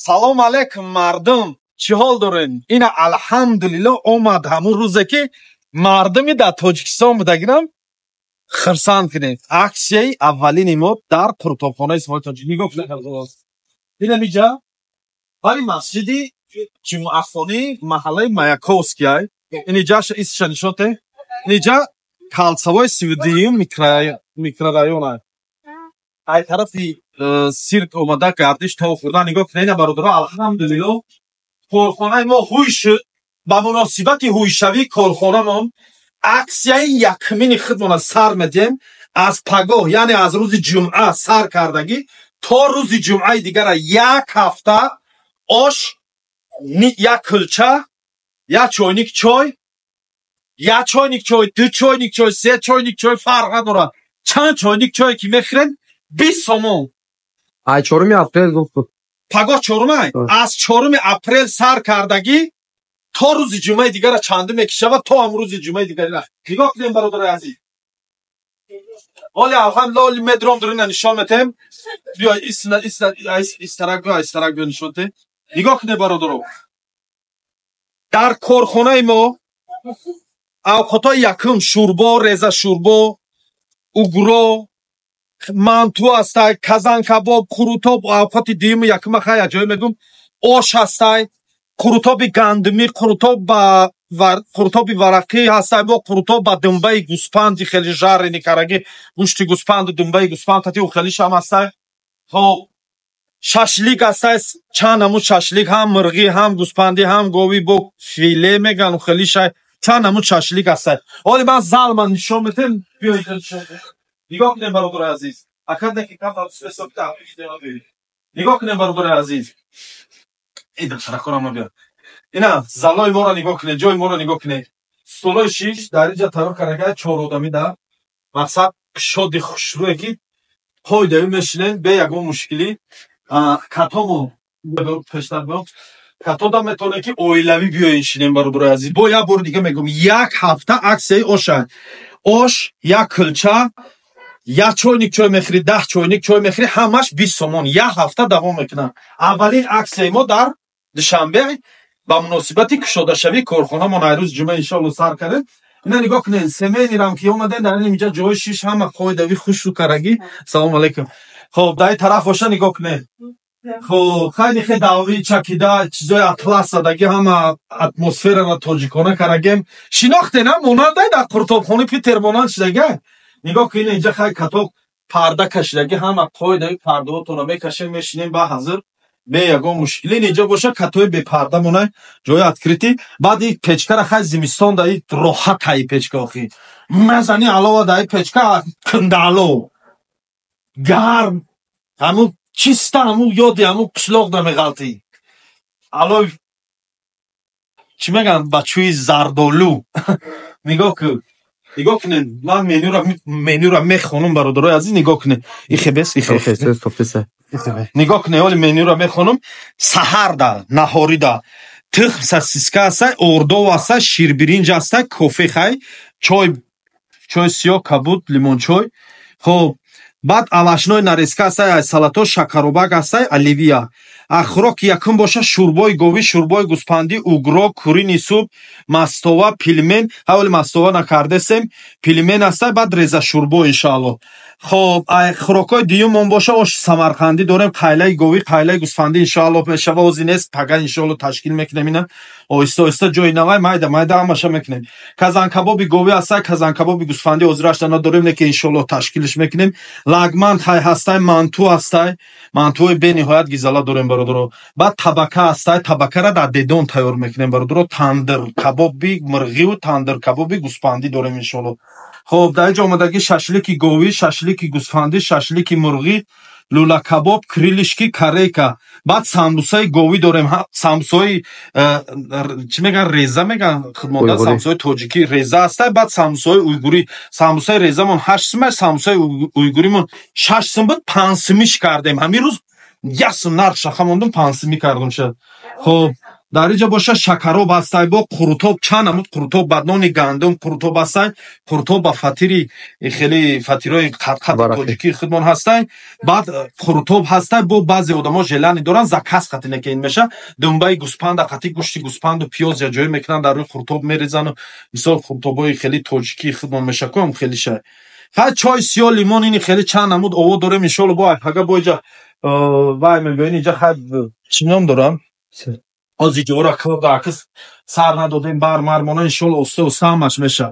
Салом алейкум, мардум, чӣ ҳол дорем? Ина, алҳамдулилло, омад ҳамун рӯзе, ки мардуми дар Тоҷикистон будагирам хирсанд кунем. Аксияи аввалини мо дар қурутобхонаи Исмоили Тоҷик. Нигоҳ кунед, инам иҷа бари масҷиди ҷумъахонии маҳаллаи Маяковскиай. Ин иҷа исша нишон те. Ин иҷа калсавои 32-юм микрорайон. Ай тарафи сирк омада, гардиш то хӯрдан. Нигоҳ кунед, ина, бародаро, алҳамдулилло, корхонаи мо ҳуй шуд. Ба муносибати ҳуйшавии корхонамон аксияи якмини худмона сар медиҳем. Аз пагоҳ, яъне аз рӯзи ҷумъа сар кардагӣ то рӯзи ҷумъаи дигара, як ҳафта ош, як кулча, як чойник чой, як чойник чой, ду чойник чой, се чойник чой, фарқ надорад, чанд чойник чое ки мехӯрем, 20 сомон. Ай 4 апрел гуфт. Пагоҳ чорумай. Аз 4 апрел сар кардагӣ то рӯзи ҷумъаи дигара, чандум мекишавад, то ҳам рӯзи ҷумъаи дигара. Нигоҳ кунем, бародарои азиз, оли, алҳамдулилла, оли медром дурина нишон метем. Биё, истарак биё, истарак биё, нишон те. Нигоҳ кунед, бародаро, дар корхонаи мо авқотҳои якум шӯрбо, реза шӯрбо, угро, манту ҳастай, казанкабоб, қурутоб. Авқоти дуюму якума хай аҷоиб мегӯм. Ош ҳастай, қурутоби гандумӣ, қурутоб ба қурутоби варақӣ ҳастай, бо қурутоб ба думбаи гӯспанди хеле жареный карагӣ, гӯшти гӯспанду думбаи гӯспанд тати хелишам ҳастай. Хоб, шашлик ҳастай, чанд намуд шашлик, ҳам мирғӣ, ҳам гӯспандӣ, ҳам говӣ, бо филе меган, хелишай, чанд намуд шашлик ҳастай. Оли ман залма нишон метем, биё, нигоҳ кунем, бародарои азиз. Нигоҳ кунем, бародарои азиз, ина ина залои моро нигоҳ кунед, ҷои моро нигоҳ кунед. Столои шиш дар инҷа тайёр карда, чор одамӣ да мақсад кушоди хушрӯе, ки қоидави мешинем бе ягон мушкилӣ. Катому пештар катода метавонем, ки оилавӣ биёен шинем. Бародарои азиз, бо як бори дига мегӯм: як ҳафта аксияи оша. Ош, як кулча, як чойник чой мехӯрӣ, 10 чойник чой мехӯрӣ, ҳамаш 20 сомон. Як ҳафта давом мекунад. Аввалин аксияи мо дар Душанбе ба муносибати кушодашавии корхонамон ай рӯзи ҷумъа, иншоалло, сар кардем. Ина нигоҳ кунед, семейный рам ки омадем, дар инҷа ҷои шиш, ҳама қоидави хушрӯ карагӣ. Салому алайкум. Хоб, дар ин тараф боша, нигоҳ кунед. Хоб, хайли хе давӣ чакида, чизои атлас задагӣ, ҳама атмосфераро тоҷикона карагем. Шинохте на, монандай дар қуртобхонаи Питер монанд шидага. Нигоҳ кунед, инҷа хай каток, парда кашидагӣ, ҳама қоидави, пардаотонро мекашем, мешинем ба ҳазир бе ягон мушкилӣ. Инҷа боша катои бепарда монай, ҷои открытый. Баъд и печкара хай зимистон даи роҳат ҳаи печка, охи мазани алова даи печка кундаалов гарм, ҳамун чиста, ҳамун ёди ҳамун қишлоқ да меғалтӣ. Алови чӣ мегӯянд, ба чӯи зардолу. Нигоҳ кун, нигоҳ кунед, ман менюро мехонам, бародарои азиз, нигоҳ кунед. Ихебес, ихе, нигоҳ кунед, оли менюро мехонам. Саҳарда, наҳорида тухм, сосиска ҳастай, ордов ҳастай, ширбиринҷ ҳастай, кофе, хай чой, чойи сиёҳ, кабуд, лимончой. Хоб, баъд овощной нарезка ҳастай, салато, шакаробак ҳастай, оливье. А хӯроки якум боша шӯрбои говӣ, шӯрбои гӯспандӣ, угро, куриный суп, мастова, пельмень. Ҳаволи мастова накардесем, пельмень ҳастай, баъд реза шӯрбо, иншоалло. Хоб, хӯрокҳои дуюмон боша оши самарқандӣ дорем, қайлаи говӣ, қайлаи гӯсфандӣ, иншоалло, мешава. Ози нест, пага, иншоалло, ташкил мекунем. Ина оҳиста оҳиста ҷои навай, майда майда ҳамаша мекунем. Казанкабоби говӣ ҳастай, казанкабоби гӯсфандӣ ҳозирашда надорем, лекин, иншоалло, ташкилш мекунем. Лагман хай ҳастай, манту ҳастай, мантуҳои бениҳоят гизала дорем, бародаро. Баъд табака ҳастай, табакара дар дедон тайёр мекунем, бародаро. Тандир кабоби мирғиву тандир кабоби гӯсфандӣ дорем, иншоалло. Хоб, дар инҷо омадагӣ шашлики говӣ, шашлики гӯсфандӣ, шашлики мурғӣ, лӯлакабоб, крылышки, корейка. Баъд самбусаи говӣ дорем, самбусаи чӣ мегӯян, реза мегӯян худмонда, самбусаи тоҷикӣ реза ҳастай, баъд самбусаи уйгурӣ. Самбусаи резамон 8 сум, самбусаи уйгуримон 6 сум буд, 5 сумиш кардем. Ҳамин рӯз 1 сум нарх шаха мондум, 5 сумӣ кардум шуд. Хоб. Дар инҷа боша шакароб ҳастай, бо қурутоб, чанд намуд қурутоб, ба нони гандум қурутоб ҳастай, қурутоб ба фатири хеле фатирои қатқати тоҷикии худмон ҳастай, баъд қурутоб ҳастай, бо баъзе одамо желание доранд, заказ қати неке ин меша, думбаи гӯспанда қати гӯшти гӯспанду пиёз яҷоӣ мекунанд, дар рӯи қурутоб мерезану мисол қурутобҳои хеле тоҷикии худмон меша куам хеле ша. Ха, чой сиё, лимон, ини хеле чанд намуд ово дорем, иншолло бо айпага бо иҷа вай мебиён, иҷа хай чӣ ном дорам? Ҳозир ҷора кӯдакс сар надодем бар мармона, иншолло оста оста ҳамаш меша.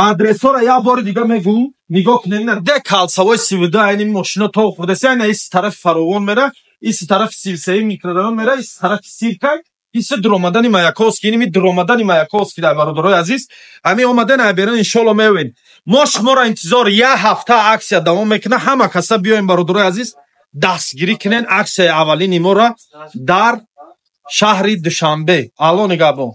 Адресҳоро як бори дига мегӯм, нигоҳ кунед, ина де калсавои 32, айни мошино то хӯрдаси, айна иси тарафи Фаровон мера, иси тарафи 33 микрорайон мера, иси тарафи Сиркай, иси дуромадани Маяковский, иними дуромадани Маяковский дар бародарои азиз, ҳамин омадан айберон иншолло меоед. Мо шуморо интизор, як ҳафта аксия давом мекунад, ҳама каса биёем, бародарои азиз, дастгирӣ кунен аксияи аввалини моро дар шаҳри Душанбе. Алло нигаҳбон.